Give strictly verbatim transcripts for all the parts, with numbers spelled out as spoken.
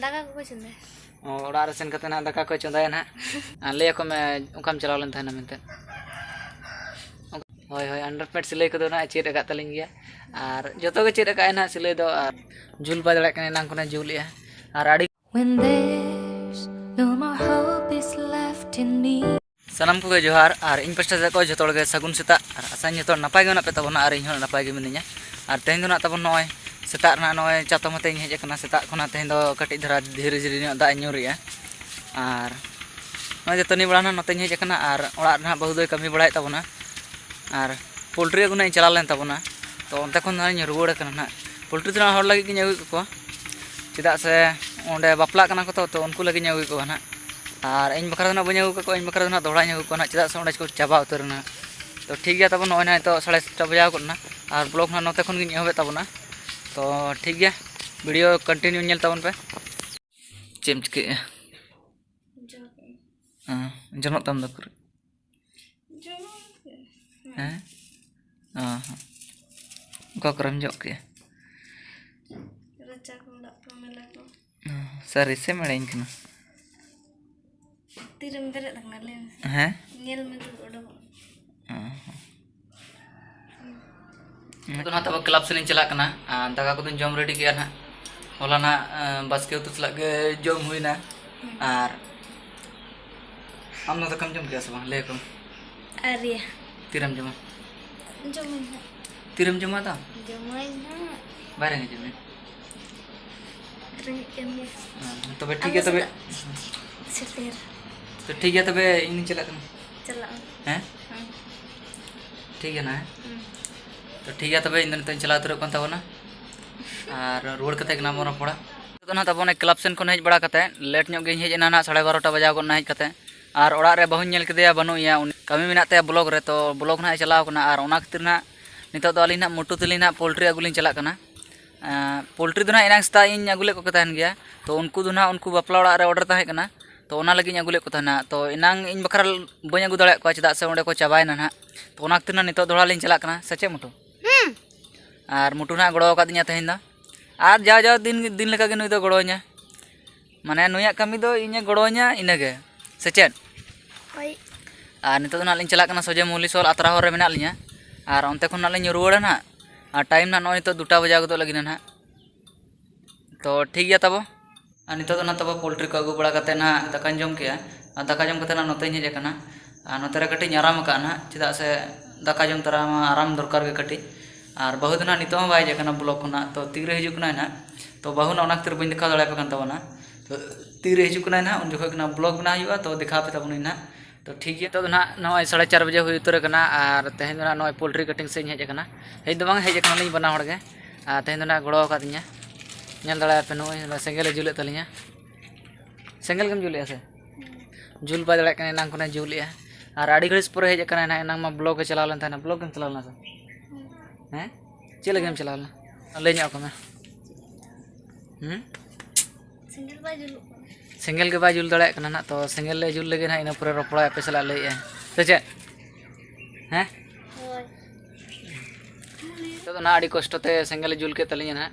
ᱫᱟᱠᱟ ᱠᱚᱠᱚ ᱪᱚᱸᱫᱟᱭᱟ᱾ ᱚ, ᱚᱲᱟᱜ ᱨᱮ ᱥᱮᱱ ᱠᱟᱛᱮ ᱱᱟᱦᱟᱜ ᱫᱟᱠᱟ ᱠᱚᱭ ᱪᱚᱸᱫᱟᱭᱟ ᱱᱟᱦᱟᱜ᱾ ᱟᱨ ᱞᱟᱹᱭ ᱟᱠᱚ ᱢᱮ, ᱚᱠᱟᱢ ᱪᱟᱞᱟᱣ ᱞᱮᱱ ᱛᱟᱦᱮᱱᱟ ᱢᱮᱱᱛᱮ? ᱦᱳᱭ, ᱦᱳᱭ, underpant ᱥᱤᱞᱟᱹᱭ ᱠᱚᱫᱚ ᱱᱟᱦᱟᱜ ᱪᱮᱫ ᱟᱠᱟᱫ ᱛᱟᱹᱞᱤᱧ ᱜᱮᱭᱟ᱾ ᱟᱨ ᱡᱚᱛᱚ ᱜᱮ ᱪᱮᱫ ᱟᱠᱟᱫ ᱟᱭ ᱱᱟᱦᱟᱜ ᱥᱤᱞᱟᱹᱭ ᱫᱚ᱾ ᱟᱨ ᱡᱩᱞ ᱵᱟᱭ ᱫᱟᱲᱮᱭᱟᱜ ᱠᱟᱱᱟ, ᱮᱱᱟᱝ ᱠᱷᱚᱱᱮ ᱡᱩᱞᱮᱜᱼᱟ᱾ ᱟᱨ ᱟᱹᱰᱤ When there's no more hope is left in me. ᱥᱟᱱᱟᱢ ᱠᱚᱜᱮ ᱡᱚᱦᱟᱨ, ᱟᱨ ᱤᱧ ᱯᱟᱥᱴᱟ ᱥᱮᱫ ᱠᱷᱚᱱ ᱡᱚᱛᱚ ᱦᱚᱲ ᱜᱮ ᱥᱟᱹᱜᱩᱱ ᱥᱮᱛᱟᱜ᱾ ᱟᱨ ᱟᱥᱟᱧ ᱡᱚᱛᱚ ᱦᱚᱲ ᱱᱟᱯᱟᱭ ᱜᱮ ᱢᱮᱱᱟᱜ ᱯᱮ ᱛᱟᱵᱚᱱᱟ, ᱟᱨ ᱤᱧ ᱦᱚᱸ ᱱᱟᱯᱟᱭ ᱜᱮ ᱢᱤᱱᱟᱹᱧᱟ᱾ ᱟᱨ ᱛᱮᱦᱮᱧ ᱫᱚ ᱱᱟᱜ ᱛᱟᱵᱚᱱ ᱱᱚᱜᱼᱚᱭ ᱥᱮᱛᱟᱜ ᱨᱮᱱᱟᱜ ᱱᱚᱜᱼᱚᱭ ᱪᱟᱛᱚᱢ ᱟᱛᱮ ᱤᱧ ᱦᱮᱡ ᱟᱠᱟᱱᱟ᱾ ᱥᱮᱛᱟᱜ ᱠᱷᱚᱱᱟᱜ ᱛᱮᱦᱮᱧ ᱫᱚ ᱠᱟᱹᱴᱤᱡ ᱫᱷᱟᱨᱟ ᱫᱷᱤᱨᱤ ᱡᱷᱤᱨᱤ ᱧᱚᱜ ᱫᱟᱜ ᱤᱧ ᱧᱩᱨᱮᱜᱼᱟ᱾ ᱟᱨ ᱱᱚᱜᱼᱚᱭ ᱫᱟᱹᱛᱟᱹᱱᱤ ᱵᱟᱲᱟ ᱱᱟᱜ ᱱᱚᱛᱮᱧ ᱦᱮᱡ ᱟᱠᱟᱱᱟ, ᱟᱨ ᱚᱲᱟᱜ ᱨᱮ ᱱᱟᱜ ᱵᱟᱹᱦᱩ ᱫᱚᱭ ᱠᱟᱹᱢᱤ ᱵᱟᱲᱟᱭᱮᱫ ᱛᱟᱵᱚᱱᱟ᱾ ᱟᱨ ᱯᱳᱞᱴᱨᱤ ᱟᱹᱜᱩ ᱱᱟᱜ ᱤᱧ ᱪᱟᱞᱟᱣ ᱞᱮᱱ ᱛᱟᱵᱚᱱᱟ, ᱛᱚ ᱚᱱᱛᱮ ᱠᱷᱚᱱ ᱫᱚ ᱱᱟᱜ ᱤᱧ ᱨᱩᱣᱟᱹᱲ ᱟᱠᱟᱱᱟ ᱱᱟᱜ᱾ ᱯᱳᱞᱴᱨᱤ ᱫᱚ ᱱᱟᱜ ᱦᱚᱲ ᱞᱟᱹᱜᱤᱫ ᱜᱤᱧ ᱟᱹᱜᱩᱭᱮᱫ ᱠᱚᱣᱟ, ᱪᱮᱫᱟᱜ ᱥᱮ ᱚᱸᱰᱮ ᱵᱟᱯᱞᱟᱜ ᱠᱟᱱᱟ ᱠᱚ ᱛᱚ, ᱛᱚ ᱩᱱᱠᱩ ᱞᱟᱹᱜᱤᱫ ᱤᱧ ᱟᱹᱜᱩᱭᱮᱫ ᱠᱚᱣᱟ ᱱᱟᱜ᱾ ᱟᱨ ᱤᱧ ᱵᱟᱠᱷᱨᱟ ᱫᱚ ᱱᱟᱜ ᱵᱟᱹᱧ ᱟᱹᱜᱩ ᱠᱟᱠᱚᱣᱟ, ᱤᱧ ᱵᱟᱠᱷᱨᱟ ᱫᱚ ᱱᱟᱜ ᱫᱚᱦᱲᱟᱧ ᱟᱹᱜᱩ ᱠᱚᱣᱟ ᱱᱟᱜ, ᱪᱮᱫᱟᱜ ᱥᱮ ᱚᱸᱰᱮ ᱠᱚ ᱪᱟᱵᱟ ᱩᱛᱟᱹᱨ ᱮᱱᱟ᱾ ᱛᱚ ᱴᱷᱤᱠ ᱜᱮᱭᱟ, ᱛᱟᱵᱚᱱ ᱱᱚᱜᱼᱚᱭ ᱱᱟᱜ ᱱᱤᱛᱚᱜ ᱥᱟᱲᱮ ᱥᱟᱛᱴᱟ ᱵᱟᱡᱟᱣ ᱜᱚᱫ ᱮᱱᱟ, ᱟᱨ ᱵᱞᱚᱜ ᱱᱟᱜ ᱱᱚᱛᱮ ᱠᱷᱚᱱ ᱜᱤᱧ ᱮᱦᱚᱵᱮᱫ ᱛᱟᱵᱚᱱᱟ᱾ ᱛᱚ ᱴᱷᱤᱠ ᱜᱮᱭᱟ, ᱵᱷᱤᱰᱤᱭᱳ ᱠᱚᱱᱴᱤᱱᱤᱭᱩ ᱧᱮᱞ ᱛᱟᱵᱚᱱ ᱯᱮ᱾ ᱪᱮᱫ ᱮᱢ ᱪᱤᱠᱟᱹᱭᱮᱫᱼᱟ? ᱡᱚᱢ᱾ ᱦᱮᱸ, ᱡᱚᱱᱚᱜ ᱛᱟᱢ ᱫᱚ ᱯᱩᱨᱟᱹ᱾ ᱡᱚᱢ᱾ ᱦᱮᱸ? ᱚ ᱦᱚᱸ᱾ ᱚᱠᱟ ᱠᱚᱨᱮᱢ ᱡᱚᱜ ᱠᱮᱜᱼᱟ? ᱨᱟᱪᱟ ᱠᱚ, ᱚᱲᱟᱜ ᱠᱚ, ᱢᱮᱞᱟ ᱠᱚ᱾ ᱚ, ᱥᱟᱹᱨᱤ ᱥᱮᱢ ᱮᱲᱮᱧ ᱠᱟᱱᱟ? ᱛᱤᱨᱮᱢ ᱵᱮᱨᱮᱫ ᱟᱠᱟᱱᱟ, ᱞᱟᱹᱭ ᱢᱮ? ᱦᱮᱸ? ᱧᱮᱞ ᱢᱮ, ᱫᱩᱲᱩᱵ ᱚᱰᱚᱠᱚᱜ ᱢᱮ᱾ ᱚ ᱦᱚᱸ᱾ ᱱᱤᱛᱚᱜ ᱫᱚ ᱱᱟᱦᱟᱜ ᱛᱟᱵᱚ ᱠᱞᱟᱵᱽ ᱥᱮᱱ ᱤᱧ ᱪᱟᱞᱟᱜ ᱠᱟᱱᱟ᱾ ᱟᱨ ᱫᱟᱠᱟ ᱠᱚᱫᱚᱧ ᱡᱚᱢ ᱨᱮᱰᱤ ᱠᱮᱜᱼᱟ ᱱᱟᱦᱟᱜ᱾ ᱦᱚᱞᱟ ᱱᱟᱦᱟᱜ, ᱟᱸ, ᱵᱟᱥᱠᱮ ᱩᱛᱩ ᱥᱟᱞᱟᱜ ᱜᱮ ᱡᱚᱢ ᱦᱩᱭᱱᱟ᱾ ᱦᱩᱸ᱾ ᱟᱨ ᱟᱢ ᱫᱚ ᱫᱟᱠᱟᱢ ᱡᱚᱢ ᱠᱮᱜᱼᱟ ᱥᱮ ᱵᱟᱝ? ᱞᱟᱹᱭ ᱟᱠᱚ ᱢᱮ᱾ ᱟᱹᱣᱨᱤᱭᱟ᱾ ᱛᱤᱨᱮᱢ ᱡᱚᱢᱟ? ᱡᱚᱢᱟᱹᱧ ᱦᱟᱸᱜ᱾ ᱛᱤᱨᱮᱢ ᱡᱚᱢᱟ ᱫᱚ? ᱡᱚᱢᱟᱹᱧ ᱦᱟᱸᱜ᱾ ᱵᱟᱭ ᱨᱮᱸᱜᱮᱡ ᱢᱮ? ᱨᱮᱸᱜᱮᱡ ᱠᱟᱱ ᱜᱮᱭᱟ᱾ ᱦᱮᱸ, ᱛᱚᱵᱮ ᱴᱷᱤᱠ ᱟᱢ ᱜᱮᱭᱟ, ᱫᱚ ᱛᱚᱵᱮ᱾ ᱥᱮᱛᱟᱜ ᱥᱮᱴᱮᱨ᱾ ᱛᱚ ᱴᱷᱤᱠ ᱜᱮᱭᱟ, ᱛᱚᱵᱮ ᱤᱧ ᱫᱚᱧ ᱪᱟᱞᱟᱜ ᱠᱟᱱᱟ᱾ ᱪᱟᱞᱟᱜ ᱟᱢ᱾ ᱦᱮᱸ? ᱦᱮᱸ᱾ ᱴᱷᱤᱠ ᱜᱮᱭᱟ ᱱᱟ, ᱦᱮᱸ? ᱦᱩᱸ᱾ ᱛᱚ ᱴᱷᱤᱠ ᱜᱮᱭᱟ, ᱛᱚᱵᱮ ᱤᱧ ᱫᱚ ᱱᱤᱛᱚᱜ ᱤᱧ ᱪᱟᱞᱟᱣ ᱩᱛᱟᱹᱨᱚᱜ ᱠᱟᱱ ᱛᱟᱵᱚᱱᱟ᱾ ᱟᱨ ᱨᱩᱣᱟᱹᱲ ᱠᱟᱛᱮ ᱜᱮ ᱱᱟᱜ ᱵᱚᱱ ᱨᱚᱯᱚᱲᱟ᱾ ᱱᱤᱛᱚᱜ ᱫᱚ ᱱᱟᱜ ᱛᱟᱵᱚᱱ ᱠᱞᱟᱵᱽ ᱥᱮᱱ ᱠᱷᱚᱱ ᱦᱮᱡ ᱵᱟᱲᱟ ᱠᱟᱛᱮ, ᱞᱮᱴ ᱧᱚᱜ ᱜᱤᱧ ᱦᱮᱡ ᱮᱱᱟ ᱱᱟᱜ, ᱥᱟᱲᱮ ᱵᱟᱨᱚᱴᱟ ᱵᱟᱡᱟᱣ ᱜᱚᱫ ᱱᱟ ᱦᱮᱡ ᱠᱟᱛᱮ᱾ ᱟᱨ ᱚᱲᱟᱜ ᱨᱮ ᱵᱟᱹᱦᱩᱧ ᱧᱮᱞ ᱠᱮᱫᱮᱭᱟ, ᱵᱟᱹᱱᱩᱜ ᱮᱭᱟ, ᱩᱱᱤ ᱠᱟᱹᱢᱤ ᱢᱮᱱᱟᱜ ᱛᱟᱭᱟ ᱵᱞᱚᱠ ᱨᱮ, ᱛᱚ ᱵᱞᱚᱠ ᱱᱟᱜ ᱮ ᱪᱟᱞᱟᱣ ᱠᱟᱱᱟ᱾ ᱟᱨ ᱚᱱᱟ ᱠᱷᱟᱹᱛᱤᱨ ᱱᱟᱜ ᱱᱤᱛᱚᱜ ᱫᱚ ᱟᱹᱞᱤᱧ ᱱᱟᱜ ᱯᱳᱞᱴᱨᱤ ᱟᱹᱜᱩ ᱞᱤᱧ ᱪᱟᱞᱟᱜ ᱠᱟᱱᱟ᱾ ᱮᱸ, ᱯᱳᱞᱴᱨᱤ ᱫᱚ ᱱᱟᱜ ᱮᱱᱟᱝ ᱥᱮᱛᱟᱜ ᱤᱧ ᱟᱹᱜᱩ ᱞᱮᱫ ᱠᱚ ᱛᱟᱦᱮᱱ ᱜᱮᱭᱟ, ᱛᱚ ᱩᱱᱠᱩ ᱫᱚ ᱱᱟᱜ ᱩᱱᱠᱩ ᱵᱟᱯᱞᱟ ᱚᱲᱟᱜ ᱨᱮ ᱚᱰᱟᱨ ᱛᱟᱦᱮᱸ ᱠᱟᱱᱟ, ᱛᱚ ᱚᱱᱟ ᱞᱟᱹᱜᱤᱫ ᱤᱧ ᱟᱹᱜᱩ ᱞᱮᱫ ᱠᱚ ᱛᱟᱦᱮᱱᱟ᱾ ᱛᱚ ᱮᱱᱟᱝ ᱤᱧ ᱵᱟᱠᱷᱨᱟ ᱵᱟᱹᱧ ᱟᱹᱜᱩ ᱫᱟᱲᱮᱭᱟᱜ ᱠᱚᱣᱟ, ᱪᱮᱫᱟᱜ ᱥᱮ ᱚᱸᱰᱮ ᱠᱚ ᱪᱟᱵᱟᱭᱮᱱᱟ ᱱᱟᱜ᱾ ᱛᱚ ᱚᱱᱟ ᱠᱷᱟᱹᱛᱤᱨ ᱱᱟᱜ ᱱᱤᱛᱚᱜ ᱫᱚᱦᱲᱟ ᱞᱤᱧ ᱪᱟᱞᱟᱜ ᱠᱟᱱᱟ, ᱥᱮ ᱪᱮᱫ ᱢᱚᱴᱩ? ᱦᱩᱸ᱾ ᱟᱨ ᱢᱚᱴᱩ ᱱᱟᱜ ᱜᱚᱲᱚ ᱟᱠᱟᱫᱤᱧᱟ ᱛᱮᱦᱮᱧ ᱫᱚ, ᱟᱨ ᱡᱟᱣ ᱡᱟᱣ ᱫᱤᱱ, ᱫᱤᱱ ᱞᱮᱠᱟᱜᱮ ᱱᱩᱭ ᱫᱚ ᱜᱚᱲᱚ ᱟᱹᱧᱟ᱾ ᱢᱟᱱᱮ ᱱᱩᱭᱟᱜ ᱠᱟᱹᱢᱤ ᱫᱚ ᱤᱧᱮ ᱜᱚᱲᱚᱣᱟᱹᱧᱟ, ᱤᱱᱟᱹᱜᱮ, ᱥᱮ ᱪᱮᱫ? ᱦᱳᱭ᱾ ᱟᱨ ᱱᱤᱛᱚᱜ ᱫᱚ ᱱᱟᱦᱟᱜ ᱞᱤᱧ ᱪᱟᱞᱟᱜ ᱠᱟᱱᱟ ᱥᱚᱡᱷᱮ ᱢᱩᱞᱤᱥᱚᱞ ᱟᱛᱨᱟ ᱦᱚᱨ ᱨᱮ ᱢᱮᱱᱟᱜ ᱞᱤᱧᱟ᱾ ᱟᱨ ᱚᱱᱛᱮ ᱠᱷᱚᱱ ᱱᱟᱦᱟᱜ ᱞᱤᱧ ᱨᱩᱣᱟᱹᱲᱟ ᱱᱟᱦᱟᱜ᱾ ᱟᱨ time ᱱᱟᱦᱟᱜ ᱱᱚᱜᱼᱚᱭ ᱱᱤᱛᱚᱜ ᱫᱩᱴᱟ ᱵᱟᱡᱟᱣ ᱜᱚᱫᱚᱜ ᱞᱟᱹᱜᱤᱫ ᱱᱟᱦᱟᱜ᱾ ᱛᱚ ᱴᱷᱤᱠ ᱜᱮᱭᱟ ᱛᱟᱵᱚ᱾ ᱟᱨ ᱱᱤᱛᱚᱜ ᱫᱚ ᱱᱟᱦᱟᱜ ᱛᱟᱵᱚ poultry ᱠᱚ ᱟᱹᱜᱩ ᱵᱟᱲᱟ ᱠᱟᱛᱮ ᱱᱟᱦᱟᱜ ᱫᱟᱠᱟᱧ ᱡᱚᱢ ᱠᱮᱜᱼᱟ᱾ ᱟᱨ ᱫᱟᱠᱟ ᱡᱚᱢ ᱠᱟᱛᱮ ᱱᱟᱦᱟᱜ ᱱᱚᱛᱮᱧ ᱦᱮᱡ ᱟᱠᱟᱱᱟ᱾ ᱟᱨ ᱱᱚᱛᱮ ᱨᱮ ᱠᱟᱹᱴᱤᱡ ᱤᱧ ᱟᱨᱟᱢ ᱟᱠᱟᱫᱼᱟ ᱱᱟᱦᱟᱜ, ᱪᱮᱫᱟᱜ ᱥᱮ ᱫᱟᱠᱟ ᱡᱚᱢ ᱛᱚᱨᱟ ᱢᱟ ᱟᱨᱟᱢ ᱫᱚᱨᱠᱟᱨ ᱜᱮ ᱠᱟᱹᱴᱤᱡ᱾ ᱟᱨ ᱵᱟᱹᱦᱩ ᱫᱚ ᱱᱟᱦᱟᱜ ᱱᱤᱛᱚᱜ ᱦᱚᱸ ᱵᱟᱭ ᱦᱮᱡ ᱟᱠᱟᱱᱟ block ᱠᱷᱚᱱᱟᱜ, ᱛᱚ ᱛᱤᱨᱮ ᱦᱤᱡᱩᱜ ᱠᱟᱱᱟᱭ ᱱᱟᱦᱟᱜ᱾ ᱛᱚ ᱵᱟᱹᱦᱩ ᱱᱟᱦᱟᱜ ᱚᱱᱟ ᱠᱷᱟᱹᱛᱤᱨ ᱵᱟᱹᱧ ᱫᱮᱠᱷᱟᱣ ᱫᱟᱲᱮᱭᱟᱯᱮ ᱠᱟᱱ ᱛᱟᱵᱚᱱᱟ᱾ ᱛᱚ ᱛᱤᱨᱮ ᱦᱤᱡᱩᱜ ᱠᱟᱱᱟᱭ ᱱᱟᱦᱟᱜ, ᱩᱱ ᱡᱚᱠᱷᱚᱱ ᱱᱟᱦᱟᱜ vlog ᱵᱮᱱᱟᱣ ᱦᱩᱭᱩᱜᱼᱟ, ᱛᱚ ᱫᱮᱠᱷᱟᱣ ᱯᱮ ᱛᱟᱵᱚᱱᱟᱹᱧ ᱱᱟᱦᱟᱜ᱾ ᱛᱚ ᱴᱷᱤᱠ ᱜᱮᱭᱟ, ᱱᱤᱛᱚᱜ ᱫᱚ ᱱᱟᱦᱟᱜ ᱱᱚᱜᱼᱚᱭ ᱥᱟᱲᱮ ᱪᱟᱨ ᱵᱟᱡᱮ ᱦᱩᱭ ᱩᱛᱟᱹᱨ ᱟᱠᱟᱱᱟ᱾ ᱟᱨ ᱛᱮᱦᱮᱧ ᱫᱚ ᱱᱟᱦᱟᱜ ᱱᱚᱜᱼᱚᱭ poultry cutting ᱥᱮᱫ ᱤᱧ ᱦᱮᱡ ᱟᱠᱟᱱᱟ᱾ ᱦᱮᱡ ᱫᱚ ᱵᱟᱝ, ᱦᱮᱡ ᱟᱠᱟᱱᱟᱞᱤᱧ ᱵᱟᱱᱟ ᱦᱚᱲ ᱜᱮ᱾ ᱟᱨ ᱛᱮᱦᱮᱧ ᱫᱚ ᱱᱟᱦᱟᱜ ᱜᱚᱲᱚ ᱟᱠᱟᱫᱤᱧᱟ᱾ ᱧᱮᱞ ᱫᱟᱲᱮᱭᱟᱯᱮ, ᱱᱚᱜᱼᱚᱭ ᱥᱮᱸᱜᱮᱞᱮ ᱡᱩᱞᱮᱫ ᱛᱟᱹᱞᱤᱧᱟ᱾ ᱥᱮᱸᱜᱮᱞ ᱜᱮᱢ ᱡᱩᱞᱮᱫᱼᱟ ᱥᱮ? ᱡᱩᱞ ᱵᱟᱭ ᱫᱟᱲᱮᱭᱟᱜ ᱠᱟᱱᱟ, ᱮᱱᱟᱝ ᱠᱷᱚᱱᱮ ᱡᱩᱞᱮᱫᱼᱟ᱾ ᱟᱨ ᱟᱹᱰᱤ ᱜᱷᱟᱹᱲᱤᱡ ᱯᱚᱨᱮ ᱦᱮᱡ ᱟᱠᱟᱱᱟᱭ ᱱᱟᱦᱟᱜ, ᱮᱱᱟᱝ ᱢᱟ vlog ᱮ ᱪᱟᱞᱟᱣ ᱞᱮᱱ ᱛᱟᱦᱮᱱᱟ᱾ Vlog ᱜᱮᱢ ᱪᱟᱞᱟᱣ ᱞᱮᱱᱟ ᱥᱮ? ᱦᱮᱸ? ᱪᱮᱫ ᱞᱟᱹᱜᱤᱫ ᱮᱢ ᱪᱟᱞᱟᱣ ᱞᱮᱱᱟ? ᱞᱟᱹᱭ ᱧᱚᱜ ᱟᱠᱚ ᱢᱮ᱾ ᱦᱩᱸ? ᱥᱮᱸᱜᱮᱞ ᱵᱟᱭ ᱡᱩᱞᱩᱜ ᱠᱟᱱᱟ᱾ ᱥᱮᱸᱜᱮᱞ ᱜᱮ ᱵᱟᱭ ᱡᱩᱞ ᱫᱟᱲᱮᱭᱟᱜ ᱠᱟᱱᱟ ᱱᱟᱦᱟᱜ, ᱛᱚ ᱥᱮᱸᱜᱮᱞ ᱞᱮ ᱡᱩᱞ ᱞᱮᱜᱮ ᱱᱟᱦᱟᱜ, ᱤᱱᱟᱹ ᱯᱚᱨᱮ ᱨᱚᱯᱚᱲᱟ ᱟᱯᱮ ᱥᱟᱞᱟᱜ ᱞᱟᱹᱭᱮᱫᱼᱟ᱾ ᱥᱮ ᱪᱮᱫ? ᱦᱮᱸ? ᱦᱳᱭ᱾ ᱱᱤᱛᱚᱜ ᱫᱚ ᱱᱟᱦᱟᱜ ᱟᱹᱰᱤ ᱠᱚᱥᱴᱚ ᱛᱮ ᱥᱮᱸᱜᱮᱞᱮ ᱡᱩᱞ ᱠᱮᱫ ᱛᱟᱹᱞᱤᱧᱟ ᱱᱟᱦᱟᱜ᱾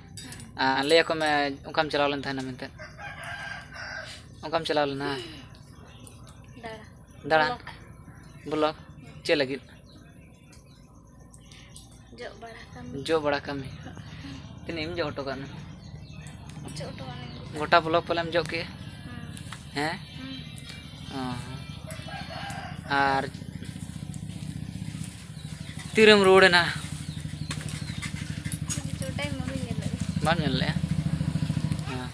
ᱟᱨ ᱞᱟᱹᱭ ᱟᱠᱚ ᱢᱮ, ᱚᱠᱟᱢ ᱪᱟᱞᱟᱣ ᱞᱮᱱ ᱛᱟᱦᱮᱱᱟ ᱢᱮᱱᱛᱮ? ᱚᱠᱟᱢ ᱪᱟᱞᱟᱣ ᱞᱮᱱᱟ? ᱫᱟᱬᱟ᱾ ᱫᱟᱬᱟ? Block᱾ Block? ᱪᱮᱫ ᱞᱟᱹᱜᱤᱫ? ᱡᱚᱜ ᱵᱟᱲᱟ ᱠᱟᱹᱢᱤ᱾ ᱡᱚᱜ ᱵᱟᱲᱟ ᱠᱟᱹᱢᱤ᱾ ᱛᱤᱱᱟᱹᱜ ᱮᱢ ᱡᱚᱜ ᱦᱚᱴᱚ ᱠᱟᱜ ᱱᱟ? ᱡᱚᱜ ᱦᱚᱴᱚ ᱠᱟᱜ ᱱᱟᱹᱧ᱾ ᱜᱚᱴᱟ block ᱯᱟᱞᱮᱢ ᱡᱚᱜ ᱠᱮᱜᱼᱟ? ᱦᱩᱸ᱾ ᱦᱮᱸ? ᱦᱩᱸ᱾ ᱚ᱾ ᱟᱨ ᱛᱤᱨᱮᱢ ᱨᱩᱣᱟᱹᱲᱮᱱᱟ? ᱱᱤᱛᱚᱜ time ᱢᱟ ᱵᱟᱹᱧ ᱧᱮᱞ ᱞᱮᱫ᱾ ᱵᱟᱢ ᱧᱮᱞ ᱞᱮᱫᱼᱟ? ᱦᱮᱸ᱾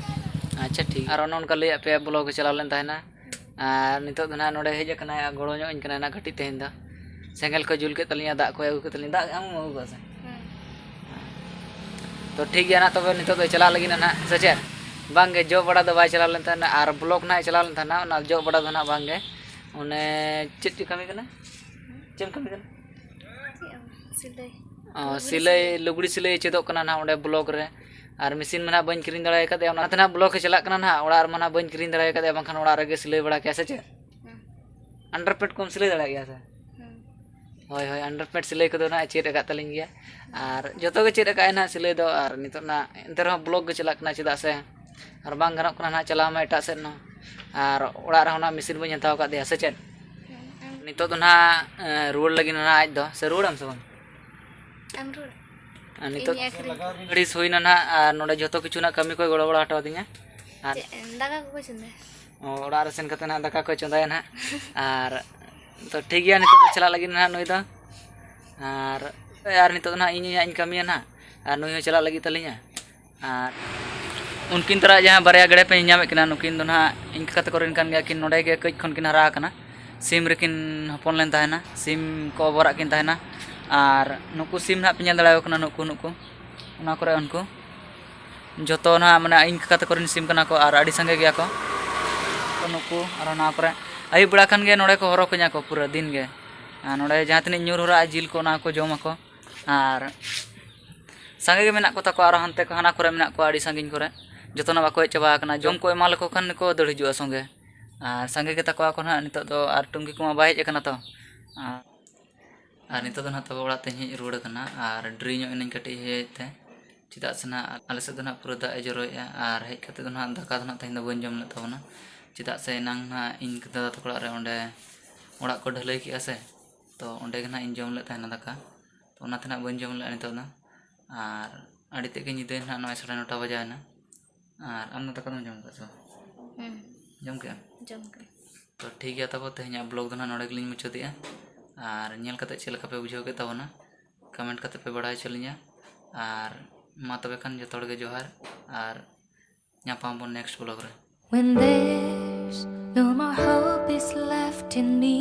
ᱟᱪᱪᱷᱟ, ᱴᱷᱤᱠ᱾ ᱟᱨ ᱚᱱᱮ ᱚᱱᱠᱟ ᱞᱟᱹᱭᱟᱫ ᱯᱮᱭᱟ, block ᱮ ᱪᱟᱞᱟᱣ ᱞᱮᱱ ᱛᱟᱦᱮᱱᱟ᱾ ᱟᱨ ᱱᱤᱛᱚᱜ ᱫᱚ ᱱᱟᱦᱟᱜ ᱱᱚᱰᱮ ᱦᱮᱡ ᱟᱠᱟᱱᱟᱭ ᱟᱨ ᱜᱚᱲᱚ ᱧᱚᱜ ᱟᱹᱧ ᱠᱟᱱᱟᱭ ᱱᱟᱦᱟᱜ ᱠᱟᱹᱴᱤᱡ ᱛᱮᱦᱮᱧ ᱫᱚ᱾ ᱥᱮᱸᱜᱮᱞ ᱠᱚᱭ ᱡᱩᱞ ᱠᱮᱫ ᱛᱟᱹᱞᱤᱧᱟ, ᱫᱟᱜ ᱠᱚᱭ ᱟᱹᱜᱩ ᱠᱮᱫ ᱛᱟᱹᱞᱤᱧᱟ᱾ ᱫᱟᱜ ᱟᱢ ᱮᱢ ᱟᱹᱜᱩ ᱠᱟᱜᱼᱟ ᱥᱮ? ᱦᱩᱸ᱾ ᱛᱚ ᱴᱷᱤᱠ ᱜᱮᱭᱟ ᱱᱟᱦᱟᱜ, ᱛᱚᱵᱮ ᱱᱤᱛᱚᱜ ᱫᱚ ᱪᱟᱞᱟᱜ ᱞᱟᱹᱜᱤᱫ ᱱᱟᱦᱟᱜ, ᱥᱮ ᱪᱮᱫ? ᱵᱟᱝ ᱜᱮ, ᱡᱚᱜ ᱵᱟᱲᱟ ᱫᱚ ᱵᱟᱭ ᱪᱟᱞᱟᱣ ᱞᱮᱱ ᱛᱟᱦᱮᱱᱟ, ᱟᱨ block ᱱᱟᱦᱟᱜ ᱮ ᱪᱟᱞᱟᱣ ᱞᱮᱱ ᱛᱟᱦᱮᱱᱟ, ᱚᱱᱟ ᱡᱚᱜ ᱵᱟᱲᱟ ᱫᱚ ᱱᱟᱦᱟᱜ ᱵᱟᱝ ᱜᱮ᱾ ᱚᱱᱮ ᱪᱮᱫ ᱪᱚ ᱠᱟᱹᱢᱤ ᱠᱟᱱᱟ? ᱪᱮᱫ ᱮᱢ ᱠᱟᱹᱢᱤ ᱠᱟᱱᱟ? ᱪᱮᱫ ᱦᱚᱸ ᱵᱟᱝ, ᱥᱤᱞᱟᱹᱭ᱾ ᱚ, ᱞᱩᱜᱽᱲᱤ ᱥᱤᱞᱟᱹᱭ, ᱥᱤᱞᱟᱹᱭ᱾ ᱞᱩᱜᱽᱲᱤ ᱥᱤᱞᱟᱹᱭ ᱪᱮᱫᱚᱜ ᱠᱟᱱᱟ ᱱᱟᱦᱟᱜ ᱚᱸᱰᱮ block ᱨᱮ᱾ ᱟᱨ machine ᱢᱟ ᱱᱟᱦᱟᱜ ᱵᱟᱹᱧ ᱠᱤᱨᱤᱧ ᱫᱟᱲᱮ ᱟᱠᱟᱫᱮᱭᱟ, ᱚᱱᱟᱛᱮ ᱱᱟᱦᱟᱜ block ᱮ ᱪᱟᱞᱟᱜ ᱠᱟᱱᱟ ᱱᱟᱦᱟᱜ᱾ ᱚᱲᱟᱜ ᱨᱮᱢᱟ ᱱᱟᱦᱟᱜ ᱵᱟᱹᱧ ᱠᱤᱨᱤᱧ ᱫᱟᱲᱮ ᱟᱠᱟᱫᱮᱭᱟ, ᱵᱟᱝᱠᱷᱟᱱ ᱚᱲᱟᱜ ᱨᱮᱜᱮ ᱥᱤᱞᱟᱹᱭ ᱵᱟᱲᱟ ᱠᱮᱭᱟ, ᱥᱮ ᱪᱮᱫ? ᱦᱩᱸ᱾ Underpant ᱠᱚᱢ ᱥᱤᱞᱟᱹᱭ ᱫᱟᱲᱮᱭᱟᱜ ᱜᱮᱭᱟ ᱥᱮ? ᱦᱩᱸ᱾ ᱦᱳᱭ, ᱦᱳᱭ, underpant ᱥᱤᱞᱟᱹᱭ ᱠᱚᱫᱚ ᱱᱟᱦᱟᱜ ᱪᱮᱫ ᱟᱠᱟᱫ ᱛᱟᱹᱞᱤᱧ ᱜᱮᱭᱟ᱾ ᱟᱨ ᱡᱚᱛᱚ ᱜᱮ ᱪᱮᱫ ᱟᱠᱟᱫ ᱟᱭ ᱱᱟᱦᱟᱜ ᱥᱤᱞᱟᱹᱭ ᱫᱚ, ᱟᱨ ᱱᱤᱛᱚᱜ ᱱᱟᱦᱟᱜ ᱮᱱᱛᱮ ᱨᱮᱦᱚᱸ block ᱜᱮ ᱪᱟᱞᱟᱜ ᱠᱟᱱᱟ, ᱪᱮᱫᱟᱜ ᱥᱮ ᱟᱨ ᱵᱟᱝ ᱜᱟᱱᱚᱜ ᱠᱟᱱᱟ ᱱᱟᱦᱟᱜ ᱪᱟᱞᱟᱣ ᱢᱟ ᱮᱴᱟᱜ ᱥᱮᱫ ᱦᱚᱸ᱾ ᱟᱨ ᱚᱲᱟᱜ ᱨᱮᱦᱚᱸ ᱱᱟᱦᱟᱜ ᱢᱮᱥᱤᱱ ᱵᱟᱹᱧ ᱦᱟᱛᱟᱣ ᱟᱠᱟᱫᱮᱭᱟ, ᱥᱮ ᱪᱮᱫ? ᱱᱤᱛᱚᱜ ᱫᱚ ᱱᱟᱦᱟᱜ ᱨᱩᱣᱟᱹᱲ ᱞᱟᱹᱜᱤᱫ ᱱᱟᱦᱟᱜ ᱟᱡ ᱫᱚ, ᱥᱮ ᱨᱩᱣᱟᱹᱲᱟᱢ ᱥᱮ ᱵᱟᱝ? ᱟᱢ ᱨᱩᱣᱟᱹᱲ? ᱟᱨ ᱱᱤᱛᱚᱜ ᱤᱧ ᱟᱹᱠᱷᱨᱤᱧ ᱠᱚᱣᱟ᱾ ᱜᱷᱟᱹᱲᱤᱡ ᱦᱩᱭᱱᱟ ᱱᱟᱦᱟᱜ, ᱟᱨ ᱱᱚᱰᱮ ᱡᱚᱛᱚ ᱠᱤᱪᱷᱩ ᱱᱟᱦᱟᱜ ᱠᱟᱹᱢᱤ ᱠᱚᱭ ᱜᱚᱲᱚ ᱵᱟᱲᱟ ᱦᱚᱴᱚ ᱟᱹᱫᱤᱧᱟ᱾ ᱟᱨ ᱪᱮᱫ, ᱫᱟᱠᱟ ᱠᱚᱠᱚ ᱪᱚᱸᱫᱟᱭᱟ? ᱚ, ᱚᱲᱟᱜ ᱨᱮ ᱥᱮᱱ ᱠᱟᱛᱮ ᱱᱟᱦᱟᱜ ᱫᱟᱠᱟ ᱠᱚᱭ ᱪᱚᱸᱫᱟᱭᱟ ᱱᱟᱦᱟᱜ᱾ ᱟᱨ ᱛᱚ ᱴᱷᱤᱠ ᱜᱮᱭᱟ, ᱱᱤᱛᱚᱜ ᱫᱚ ᱪᱟᱞᱟᱜ ᱞᱟᱹᱜᱤᱫ ᱱᱟᱦᱟᱜ ᱱᱩᱭ ᱫᱚ᱾ ᱟᱨ, ᱟᱨ ᱱᱤᱛᱚᱜ ᱫᱚ ᱱᱟᱦᱟᱜ ᱤᱧ ᱦᱟᱸᱜ ᱤᱧ ᱠᱟᱹᱢᱤᱭᱟ ᱱᱟᱦᱟᱜ, ᱟᱨ ᱱᱩᱭ ᱦᱚᱸ ᱪᱟᱞᱟᱜ ᱞᱟᱹᱜᱤᱫ ᱛᱟᱹᱞᱤᱧᱟ᱾ ᱟᱨ ᱩᱱᱠᱤᱱ ᱛᱟᱞᱟ ᱡᱟᱦᱟᱸ ᱵᱟᱨᱭᱟ ᱜᱮᱲᱮ ᱯᱮ ᱧᱮᱞ ᱧᱟᱢᱮᱫ ᱠᱤᱱᱟ, ᱱᱩᱠᱤᱱ ᱫᱚ ᱱᱟᱦᱟᱜ ᱤᱧ ᱠᱟᱠᱟ ᱛᱟᱠᱚ ᱨᱮᱱ ᱠᱟᱱ ᱜᱮᱭᱟ ᱠᱤᱱ, ᱱᱚᱰᱮ ᱜᱮ ᱠᱟᱹᱡ ᱠᱷᱚᱱ ᱠᱤᱱ ᱦᱟᱨᱟ ᱟᱠᱟᱱᱟ᱾ ᱥᱤᱢ ᱨᱮᱠᱤᱱ ᱦᱚᱯᱚᱱ ᱞᱮᱱ ᱛᱟᱦᱮᱱᱟ, ᱥᱤᱢ ᱠᱚ ᱚᱵᱚᱨᱟᱜ ᱠᱤᱱ ᱛᱟᱦᱮᱱᱟ᱾ ᱟᱨ ᱱᱩᱠᱩ ᱥᱤᱢ ᱱᱟᱦᱟᱜ ᱯᱮ ᱧᱮᱞ ᱫᱟᱲᱮᱭᱟᱠᱚ ᱠᱟᱱᱟ, ᱱᱩᱠᱩ, ᱱᱩᱠᱩ, ᱚᱱᱟ ᱠᱚᱨᱮ ᱩᱱᱠᱩ ᱡᱚᱛᱚ ᱱᱟᱦᱟᱜ, ᱢᱟᱱᱮ, ᱤᱧ ᱠᱟᱠᱟ ᱛᱟᱠᱚ ᱨᱮᱱ ᱥᱤᱢ ᱠᱟᱱᱟ ᱠᱚ ᱟᱨ ᱟᱹᱰᱤ ᱥᱟᱸᱜᱮ ᱜᱮᱭᱟ ᱠᱚ᱾ ᱛᱚ ᱱᱩᱠᱩ ᱟᱨᱦᱚᱸ ᱱᱚᱣᱟ ᱠᱚᱨᱮ ᱟᱹᱭᱩᱵ ᱵᱮᱲᱟ ᱠᱷᱟᱱ ᱜᱮ ᱱᱚᱰᱮ ᱠᱚ ᱦᱚᱨᱚ ᱠᱚᱧᱟ ᱠᱚ ᱯᱩᱨᱟᱹ ᱫᱤᱱ ᱜᱮ᱾ ᱟᱨ ᱱᱚᱰᱮ ᱡᱟᱦᱟᱸ ᱛᱤᱱᱟᱹᱜ ᱧᱩᱨ ᱦᱚᱨᱟᱜᱼᱟ ᱡᱤᱞ ᱠᱚ, ᱚᱱᱟ ᱠᱚ ᱡᱚᱢᱟᱠᱚ᱾ ᱟᱨ ᱥᱟᱸᱜᱮ ᱜᱮ ᱢᱮᱱᱟᱜ ᱠᱚ ᱛᱟᱠᱚᱣᱟ, ᱟᱨᱚ ᱦᱟᱱᱛᱮ ᱠᱚ, ᱦᱟᱱᱟ ᱠᱚᱨᱮ ᱢᱮᱱᱟᱜ ᱠᱚᱣᱟ ᱟᱹᱰᱤ ᱥᱟᱺᱜᱤᱧ ᱠᱚᱨᱮ᱾ ᱡᱚᱛᱚᱱᱟᱜ ᱵᱟᱠᱚ ᱦᱮᱡ ᱪᱟᱵᱟ ᱟᱠᱟᱱᱟ, ᱡᱚᱢ ᱠᱚ ᱮᱢᱟ ᱞᱮᱠᱚ ᱠᱷᱟᱱ ᱠᱚ ᱫᱟᱹᱲ ᱦᱤᱡᱩᱜᱼᱟ ᱥᱚᱸᱜᱮ᱾ ᱟᱨ ᱥᱟᱸᱜᱮ ᱜᱮ ᱛᱟᱠᱚᱣᱟ ᱠᱚ ᱱᱟᱦᱟᱜ ᱱᱤᱛᱚᱜ ᱫᱚ, ᱟᱨ ᱴᱩᱝᱠᱤ ᱠᱚᱢᱟ ᱵᱟᱭ ᱦᱮᱡ ᱟᱠᱟᱱᱟ ᱛᱚ᱾ ᱟᱨ, ᱟᱨ ᱱᱤᱛᱚᱜ ᱫᱚ ᱱᱟᱦᱟᱜ ᱛᱟᱵᱚ ᱚᱲᱟᱜ ᱛᱮᱧ ᱦᱮᱡ ᱨᱩᱣᱟᱹᱲ ᱟᱠᱟᱱᱟ, ᱟᱨ ᱰᱮᱨᱤ ᱧᱚᱜ ᱮᱱᱟᱹᱧ ᱠᱟᱹᱴᱤᱡ ᱦᱮᱡ ᱛᱮ᱾ ᱪᱮᱫᱟᱜ ᱥᱮ ᱱᱟᱦᱟᱜ ᱟᱞᱮ ᱥᱮᱫ ᱫᱚ ᱱᱟᱦᱟᱜ ᱯᱩᱨᱟᱹ ᱫᱟᱜ ᱮ ᱡᱚᱨᱚᱭᱮᱫᱼᱟ, ᱟᱨ ᱦᱮᱡ ᱠᱟᱛᱮᱫ ᱫᱚ ᱱᱟᱦᱟᱜ ᱫᱟᱠᱟ ᱫᱚ ᱱᱟᱦᱟᱜ ᱛᱮᱦᱮᱧ ᱫᱚ ᱵᱟᱹᱧ ᱡᱚᱢ ᱞᱮᱫ ᱛᱟᱵᱚᱱᱟ᱾ ᱪᱮᱫᱟᱜ ᱥᱮ ᱮᱱᱟᱝ ᱱᱟᱦᱟᱜ ᱤᱧ ᱫᱟᱫᱟ ᱛᱟᱠᱚ ᱚᱲᱟᱜ ᱨᱮ ᱚᱸᱰᱮ ᱚᱲᱟᱜ ᱠᱚ ᱰᱷᱟᱹᱞᱟᱹᱭ ᱠᱮᱜᱼᱟ ᱥᱮ, ᱛᱚ ᱚᱸᱰᱮ ᱜᱮ ᱱᱟᱦᱟᱜ ᱤᱧ ᱡᱚᱢ ᱞᱮᱫ ᱛᱟᱦᱮᱱᱟ ᱫᱟᱠᱟ᱾ ᱛᱚ ᱚᱱᱟᱛᱮ ᱱᱟᱦᱟᱜ ᱵᱟᱹᱧ ᱡᱚᱢ ᱞᱮᱫᱼᱟ ᱱᱤᱛᱚᱜ ᱫᱚ᱾ ᱟᱨ ᱟᱹᱰᱤ ᱛᱮᱫ ᱜᱮ ᱧᱤᱫᱟᱹᱭᱮᱱᱟ ᱱᱟᱦᱟᱜ, ᱱᱚᱜᱼᱚᱭ ᱥᱟᱲᱮ ᱱᱚᱴᱟ ᱵᱟᱡᱟᱣᱮᱱᱟ᱾ ᱟᱨ ᱟᱢ ᱫᱚ ᱫᱟᱠᱟ ᱫᱚᱢ ᱡᱚᱢ ᱠᱟᱜᱼᱟ ᱥᱮ ᱵᱟᱝ? ᱦᱩᱸ᱾ ᱡᱚᱢ ᱠᱮᱜᱼᱟᱢ? ᱡᱚᱢ ᱠᱮᱜᱼᱟᱹᱧ᱾ ᱛᱚ ᱴᱷᱤᱠ ᱜᱮᱭᱟ, ᱛᱟᱵᱚ ᱛᱮᱦᱮᱧᱟᱜ ᱵᱞᱚᱜ ᱫᱚ ᱱᱟᱦᱟᱜ ᱱᱚᱰᱮ ᱜᱮᱞᱤᱧ ᱢᱩᱪᱟᱹᱫᱮᱜᱼᱟ᱾ ᱟᱨ ᱧᱮᱞ ᱠᱟᱛᱮᱫ ᱪᱮᱫ ᱞᱮᱠᱟ ᱯᱮ ᱵᱩᱡᱷᱟᱹᱣ ᱠᱮᱫ ᱛᱟᱵᱚᱱᱟ, ᱠᱚᱢᱮᱱᱴ ᱠᱟᱛᱮᱫ ᱯᱮ ᱵᱟᱲᱟᱭ ᱦᱚᱪᱚ ᱞᱤᱧᱟ᱾ ᱟᱨ ᱢᱟ ᱛᱚᱵᱮ ᱠᱷᱟᱱ ᱡᱚᱛᱚ ᱦᱚᱲ ᱜᱮ ᱡᱚᱦᱟᱨ, ᱟᱨ ᱧᱟᱯᱟᱢ ᱵᱚᱱ ᱱᱮᱠᱥᱴ ᱵᱞᱚᱜ ᱨᱮ᱾ When there's no more hope is left in me,